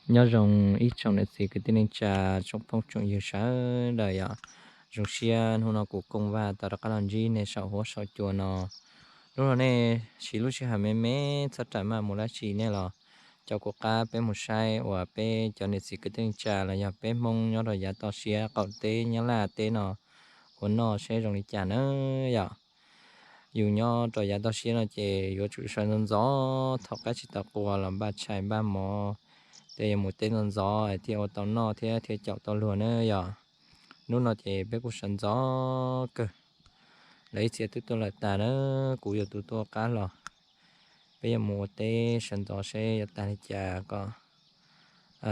Nyob zoo ib tsoom niam txiv kwv tij neej tsa, tsoom phooj tsoom ywg sawv daws yom. Zoo siab hnub no kuv Kooj Vaj tau rov qab los ntsib nej saum huab saum cua no. Hnub no nej siv lub sij hawm me me txhob ram maj mus dab tsi nej los caum kuv qab peb mus saib uas peb cov niam txiv kwv tij neej tsa los yog peb Hmoob nyob rau yav toj siab qaum teb Nyab Laj teb no ua noj seb zoo li cas na yom. Yus nyob rau yav toj siab no ces yuav tsum sawv ntxov ntxov, thaum qab tsis tau qua los npaj tshais npaj mov, ces yuav mus teb ntxov ntxov thiaj ua tau noj thiab thiaj caum tau luag na yom. Hnub no ces peb kuj sawv ntxov kawg, lawv ib txhia twb tuaj lawm tas na, kuv yuav tus tuaj qab los. Peb yuav mus ua teb sawv ntxov seb yuav tag li cas kom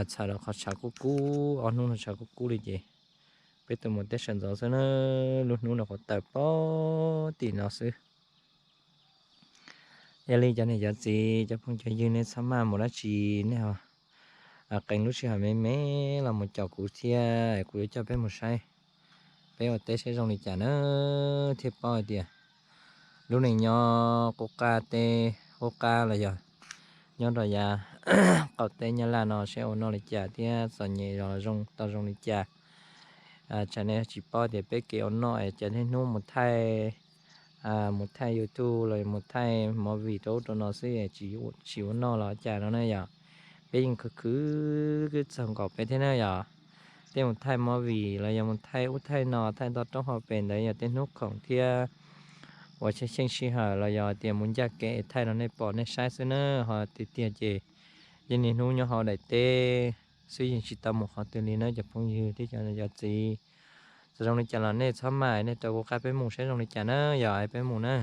txhawm los qhov tshav kub kub, ob hnub no tshav kub kub li ces peb tuaj mus teb sawv ntxov xwb na, lub hnub no qhuav tawm pog tim no xwb. Yog li cov niam cov txiv cov phooj cov ywg nej txhob maj mus dab tsi, nej ho qee lub sij hawm me me los mus caum kuv thiab kuv yuav coj peb mus saib peb ua teb saib zoo li cas na, thiaj paub hais tias lub neej nyob qub qab teb qub qab los yog nyob rau yav qaum teb Nyab Laj no seb ua noj li cas thiab txom nyem los zoo tau zoo li cas. Tsam nej tsis paub tias peb kev ua noj es cas niaj hnub mus thaij, mus thaij YouTube los mus thaij movie rau ub rau no xwb, tsis ua noj los cas no na yom. Peb yeej khwv khwv txog nkaus peb thiab na yom. Tej mus thaij movie los yog mus thaij ub thaij no thaij toj roob hauv pes ntawd yog tej hnub khoom thiab uas cheej cheej sij hawm los yog tias mus ncaj kev es thaij rau nej pom nej saib xwb na, ho tiag tiag ces yeej niaj hnub nyob hauv daim teb xwb yeej tsis tau mus qhov twg li na cov phooj ywg thiab cov niam cov txiv. Txawm zoo li cas los nej txhob maj, nej rau kuv qab peb mus saib zoo li cas na yom, es peb mus na.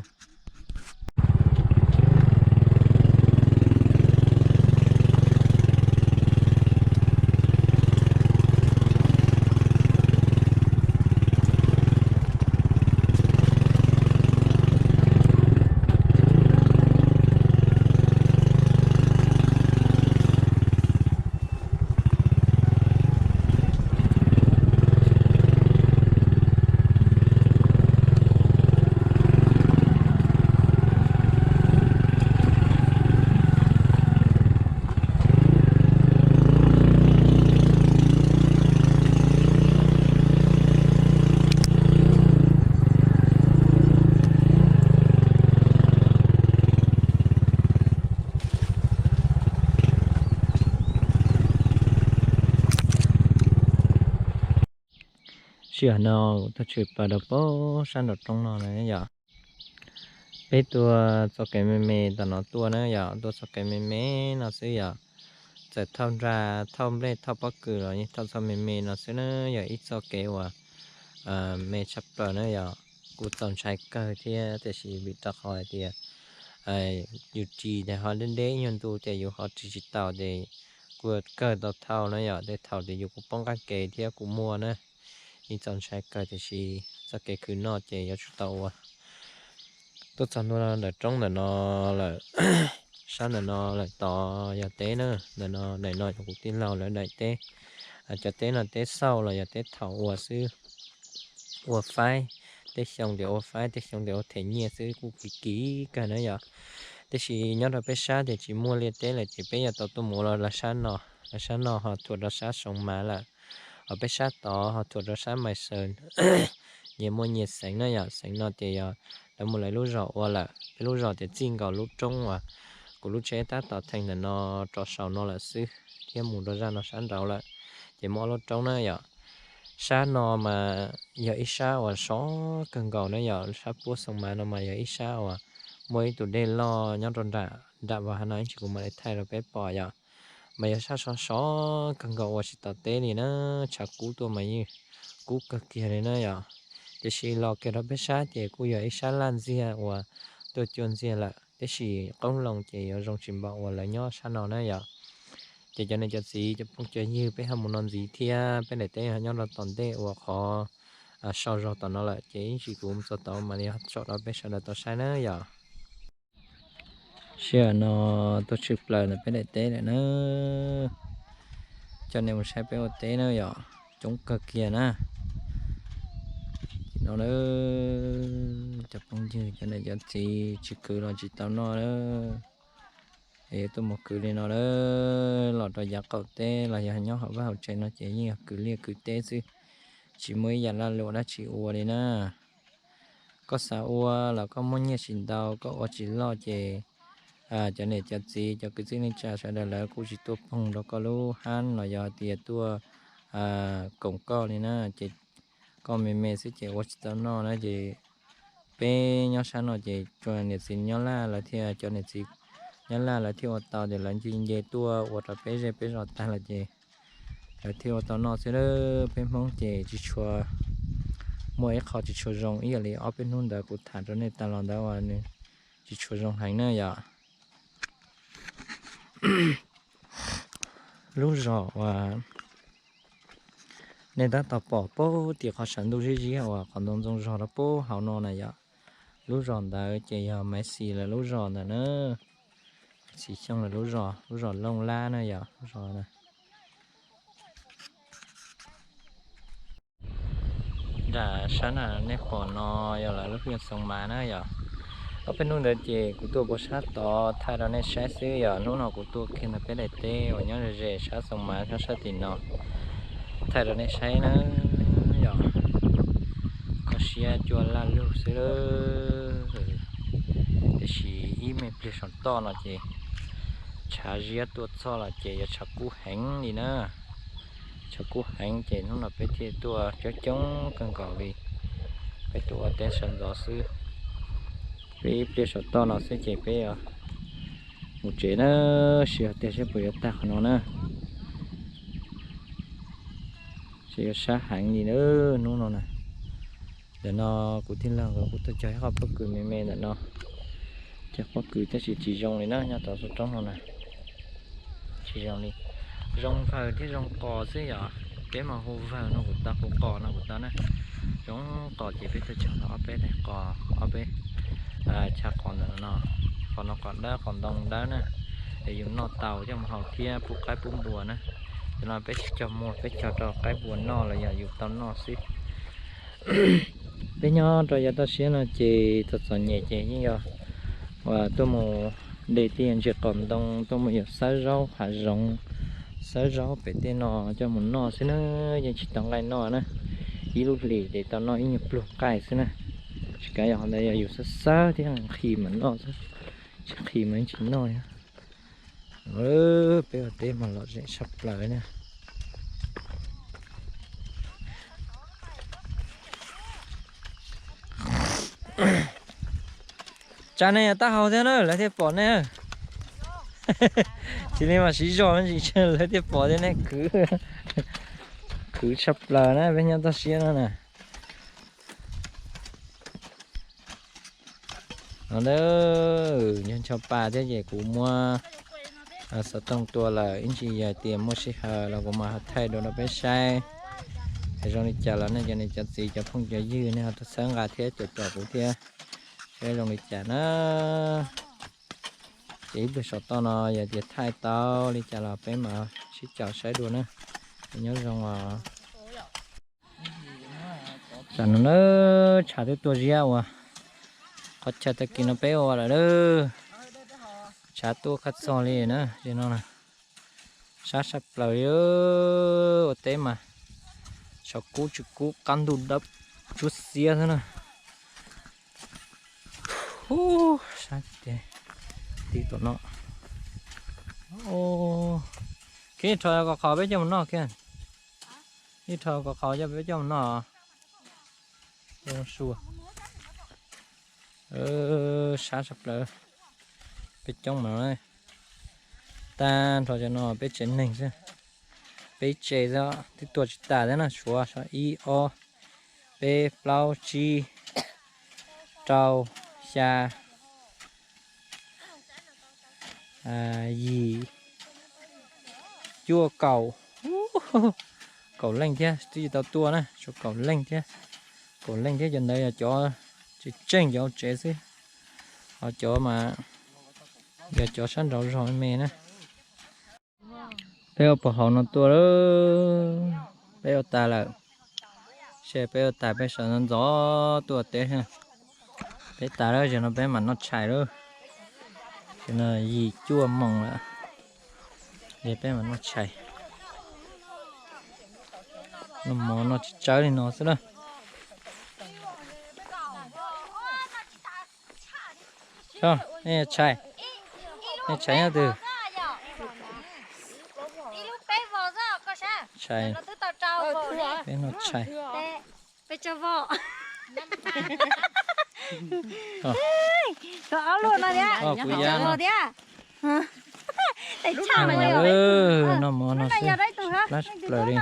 Sij hawm no kuv tuaj tshwm plaws rau pem sab nraum roob no na yom. Peb tuaj txoj kev me me tom no tuaj na yom, tuaj txoj kev me me no xwb yom. Txawm thauj nra thauj nplej thauj pob kws los yeej thauj txoj me me no xwb na, yog ib txoj kev uas me tshaj plaws na yom. Kuj txaus ntshai kawg thiab tiam sis vim rau qhov hais tias yus ris ces ho deb deb ib nyuag ntu ces yus ho ris tsis taus ces kuj kawg tau thauj na yom. Tej thaum ces yus kuj poob qab kev thiab kuj muaj na. Yeej txaus ntshai kawg tiam sis txoj kev khwv noj ces yuav tsum tau ua. Tuaj txog ntua ntawm roob ntawm no lawm, sab ntawm no lawm tod yog teb na, ntawm no daim no yog kuv tij laug lawv daim teb. Cov teb no teb xauj los yog teb thaum ua xwb, ua faib, tej xyoo tias ua faib tej xyoo tias ua them nyiaj xwb kuj kim kim kawg na yom. Tiam sis nyob rau peb sab ces tsis muaj liaj teb lawm ces peb yuav tau tuaj mus ua lawv sab no, lawv sab no ho thuam rau sab Soov Mav lawm, ho peb sab tod ho thuam rau sab Mai Xees, nyias muaj nyias xeev na yom. Xeev no ces yog lawv mus lawv lub zos ua lawm, peb lub zos ces txij nkaus lub roob uas kuv lub tsheb tab tom theem ntawm no rov saum no lawm xwb thiab mus rau zaj no sab nraud lawm, ces muaj ob lub roob na yom. Sab no mas yog ib sab uas sov kawg nkaus na yom, sab puab Soov Mav no mas yog ib sab uas muaj ib tus dej loj nyob rau nram nram vas no ib ntsis kuv mam li thaij rau peb pom yom. Mas yog sab sov sov kawg nkaus ua tsis tau teb li na, tshav kub tuaj mas yeej kub kawg kiag li na yom. Tiam sis los kiag rau peb sab ces kuj yog ib sab laj ntxiag uas tuaj cua ntxiag lawm, tiam sis qoob loo ces yuav zoo tsis npaum uas lawv nyob sab no na yom. Ces cov niam cov txiv cov phooj cov ywg peb ho mus no ntxiv thiab, peb daim teb ho nyob rau tom ntej uas qhov sau zog tom no lawm, ces ib ntsis kuv mus txog tod mam li tsom rau peb sawv daws tau saib na yom. Sij hawm no tuaj tshwm plaws ntawm peb daim teb lawm na, coj nej mus saib peb ua teb na yom, coob kawg kiag na. No na, cov phooj ywg cov niam cov txiv tsis khwv los tsis tau noj na, es tuaj mus khwv li no na, los los yav qaum teb los yog nyob hauv vaj hauv tsev no ces yeej yog kwv liaj kwv teb xwb, tsis muaj ib yam laj luam dab tsi ua li na. Koj xav ua los koj muaj nyiaj tsis ntau, koj ua tsis loj ces cov niam cov txiv cov kwv tij neej tsa sawv daws lawv kuj tsis tuaj poog rau koj lub hab los yog tias tuaj koom koj li na. Ces koj me me xwb ces ua tsis tau noj na. Ces peb nyob sab no ces tsuas niam txiv Nyab Laj lawv thiaj, cov niam txiv Nyab Laj lawv thiaj ua tau ces lawv nce nce tuaj ua rau peb zej peb zos tag lawm ces lawv thiaj ua tau noj xwb. Peb Hmoob ces tsis tshua, muaj ib qho tsis tshua zoo ib yam li ob peb hnub ntawd kuv tham rau nej tag los ntawd uas nws tsis tshua zoo heev na yom. Lub zos uas nej tab tom pom puag tim qhov saum ntuj ziab ziab uas qhov ntoo ntxoov zog rau puag hauv no na yom, lub zos ntawd ces yog Maiv Xis lawv lub zos ntawd na. Maiv Xis Xyooj lawv lub zos, lub zos Looj Lab na yom, lub zos na. Nram sab na nej pom no yog lawv lub xyoo Xoov Mav na yom. Ob peb hnub ntawd ces kuv tuaj puag sab tod thaij rau nej saib xwb yom. Hnub no kuv tuaj kiag ntawm peb daim teb uas nyob ze ze sab Xoov Mav nyob sab tim no thaij rau nej saib na yom. Kho siab cuag laj lug xwb. Tiam sis ib me pliag saum toj no ces tshav ziab tuaj txog los ces yuav tshav kub heev li na. Tshav kub heev ces hnub no peb thiaj tuaj coob coob kawg nkaus li. Peb tuaj ua teb sawv ntxov xwb. Peb ib pliag saum toj no xwb ces peb yuav mus tsev na. Seb tiag seb puas yuav tag qhov no na. Seb yuav sab heev li na hnub no na. Ntawm no kuv tij laug nkawd kuj tuaj cog ib qho pob kws me me ntawm no. Cog pob kws tab sis tsis zoo li na, nyob tau saum roob no na. Tsis zoo li, zoo vawg thiab zoo qos xwb yom. Peb mas hu vawg no kuv tau, hu qos no kuv tau na. Zoo qos ces peb tuaj cog tau ob peb daim qos, ob peb chav qos ntawm no. Qos no qos dawb, qos ntoo dawb na, es yus noj tau coj mus haus thiab pub qaib pub npua na. Cov no peb tsis cog muag, peb cog rau qaib npua noj los yog yus tau noj xwb. Peb nyob rau yav toj siab no ces txom txom nyem ces yeej yog uas tuaj mus de tej ntsis qos ntoo, tuaj mus yuav xawb zaub hav zoov, xawb zaub pem tej no coj mus noj xwb na, yeej tsis tau nqaij noj na. Ib lub hlis ces tau noj ib nyuag pluag nqaij xwb na. Tsis kav yog qhov ntawd yog yus xawb xawb thiab nqhis mas noj xwb, tsis nqhis mas yeej tsis noj li. Peb ua teb mas lom zem tshaj plaws na. Tsam nej taub hau thiab na lawv thiaj pom nej. Tsis li mas siv zog me ntsis lawv thiaj pom thiab nej khwv. Khwv tshaj plaws na peb nyob toj siab no na. No na, nco ncho pa thiab ces kuv muab xov tooj tua lawm, ib ntsis yog tias muaj sij hawm los kuv mam ho thaij dua rau peb saib. Es zoo li cas los nej cov niam cov txiv cov phooj cov ywg nej ho txhawb nqa thiab caum caum kuv thiab, saib zoo li cas na. Ces ib pliag saum toj no yog tias thaij tau li cas los peb mam sib caum saib dua na. Nyob zoo os. Tam no na, tshav twb tuaj ziab uas qhov chaw tag kis no peb ua lawm na. Tshav tuaj kab txog li na, no sab sab plaws li. Ua teb mas tshav kub tsw kub qab ntuj dawb tsuab xiab xwb na. Sab ti tom no. Kiag rho kom qhov peb coj mus noj kiag. Ib rho kom qhov coj peb coj mus noj. Sua. Sab sab plaws. Peb coob mas. Tag nrho cov no peb tsev neeg xwb. Peb tsev xwb, twb tuaj tsis tas thiab na, tshuav ib ob peb plaub tsib rau xya yim cuaj kaum, kaum leej thiab twb tsis tau tuaj na, tshuav kaum leej thiab. Kaum leej thiab cov ntawd yog cov tseem tseem cov hauv tsev xwb, ho cov mas yog cov sab nraud zog me me na. Peb ua puag hauv no tuaj lawm, peb ua tas lawm. Seb peb ua tas peb sawv ntxov ntxov tuaj teb. Peb tas lawm, zaum no peb mam noj tshais lawm. Zaum no yim cuaj moos lawm. Peb mam noj tshais, noj mov noj tsis tsawg li no xwb na. Tshais, nej tshais nyob twg? Tshais, peb noj tshais. Kuv yab no. Noj mov no xwb, plab plaws li.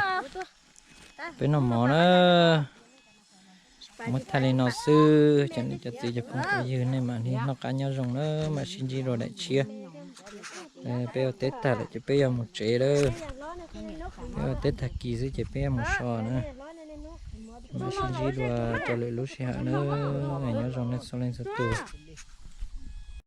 Peb noj mov na. Muab thaij li no xwb, cov niam cov txiv cov phooj cov ywg, nej mam li noj qab nyob zoo na, mam sib ntsib dua daim tshiab. Peb ua teb tag lawm ces peb yuav mus tsev lawm. Peb ua teb tag kis xwb ces peb yuav mus so na. Mam sib ntsib dua rau lwm lub sij hawm na. Nyob zoo nej txhua leej txhua tus.